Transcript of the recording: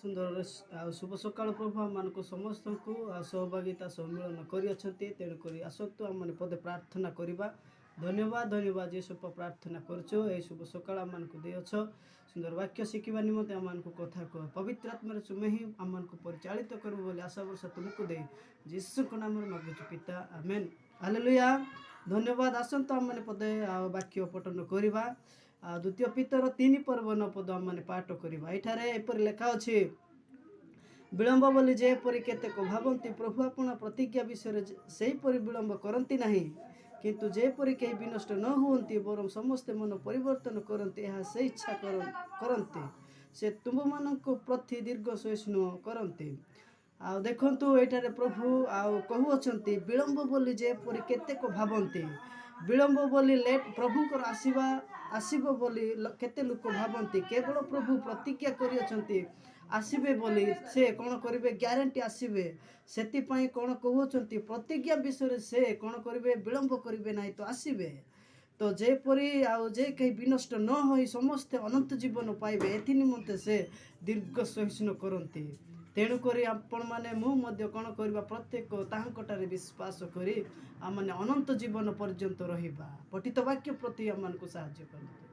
ସୁନ୍ଦର ଆଉ ଶୁଭ ସକାଳ। ପ୍ରଭୁ ଆମମାନଙ୍କୁ ସମସ୍ତଙ୍କୁ ଆଉ ସହଭାଗିତା ସମ୍ମିଳନ କରିଅଛନ୍ତି। ତେଣୁକରି ଆସନ୍ତୁ, ଆମମାନେ ପଦେ ପ୍ରାର୍ଥନା କରିବା। ଧନ୍ୟବାଦ, ଧନ୍ୟବାଦ ଯୀଶୁ। ପ୍ରାର୍ଥନା କରୁଛୁ, ଏହି ଶୁଭ ସକାଳ ଆମମାନଙ୍କୁ ଦେଇଅଛ। ସୁନ୍ଦର ବାକ୍ୟ ଶିଖିବା ନିମନ୍ତେ ଆମମାନଙ୍କୁ କଥା କୁହ। ପବିତ୍ର ଆତ୍ମାରେ ତୁମେ ହିଁ ଆମମାନଙ୍କୁ ପରିଚାଳିତ କରିବ ବୋଲି ଆଶା ଭରସା ତୁମକୁ ଦେଇ ଯୀଶୁଙ୍କ ନାମରେ ମାଗୁଛୁ ପିତା, ଆମେନ୍। ହାଲେଲୁୟା। ଧନ୍ୟବାଦ। ଆସନ୍ତୁ, ଆମମାନେ ପଦେ ଆଉ ବାକ୍ୟ ପଠନ କରିବା। ଆଉ ଦ୍ୱିତୀୟ ପିତର 3 ପର୍ବ 9 ପଦ ଆମମାନେ ପାଠ କରିବା। ଏଠାରେ ଏପରି ଲେଖା ଅଛି, ବିଳମ୍ବ ବୋଲି ଯେପରି କେତେକ ଭାବନ୍ତି, ପ୍ରଭୁ ଆପଣା ପ୍ରତିଜ୍ଞା ବିଷୟରେ ସେହିପରି ବିଳମ୍ବ କରନ୍ତି ନାହିଁ। କିନ୍ତୁ ଯେପରି କେହି ବିନଷ୍ଟ ନ ହୁଅନ୍ତି, ବରଂ ସମସ୍ତେ ମନ ପରିବର୍ତ୍ତନ କରନ୍ତି, ଏହା ସେ ଇଚ୍ଛା କରନ୍ତି। ସେ ତୁମ୍ଭମାନଙ୍କ ପ୍ରତି ଦୀର୍ଘ ସହିଷ୍ଣୁ କରନ୍ତି। ଆଉ ଦେଖନ୍ତୁ, ଏଇଠାରେ ପ୍ରଭୁ ଆଉ କହୁଅଛନ୍ତି, ବିଳମ୍ବ ବୋଲି ଯେପରି କେତେକ ଭାବନ୍ତି। ବିଳମ୍ବ ବୋଲି, ଲେଟ୍, ପ୍ରଭୁଙ୍କର ଆସିବା ଆସିବ ବୋଲି କେତେ ଲୋକ ଭାବନ୍ତି। କେବଳ ପ୍ରଭୁ ପ୍ରତିଜ୍ଞା କରିଅଛନ୍ତି ଆସିବେ ବୋଲି। ସେ କ'ଣ କରିବେ? ଗ୍ୟାରେଣ୍ଟି ଆସିବେ। ସେଥିପାଇଁ କ'ଣ କହୁଅଛନ୍ତି? ପ୍ରତିଜ୍ଞା ବିଷୟରେ ସେ କ'ଣ କରିବେ? ବିଳମ୍ବ କରିବେ ନାହିଁ, ତ ଆସିବେ। ତ ଯେପରି ଆଉ ଯେ କେହି ବିନଷ୍ଟ ନ ହୋଇ ସମସ୍ତେ ଅନନ୍ତ ଜୀବନ ପାଇବେ, ଏଥି ନିମନ୍ତେ ସେ ଦୀର୍ଘ ସହିଷ୍ଣୁ କରନ୍ତି। ତେଣୁକରି ଆପଣମାନେ, ମୁଁ ମଧ୍ୟ କ'ଣ କରିବା? ପ୍ରତ୍ୟେକ ତାହାଙ୍କଠାରେ ବିଶ୍ୱାସ କରି ଆମମାନେ ଅନନ୍ତ ଜୀବନ ପର୍ଯ୍ୟନ୍ତ ରହିବା। ପଠିତ ବାକ୍ୟ ପ୍ରତି ଆମମାନଙ୍କୁ ସାହାଯ୍ୟ କରନ୍ତୁ।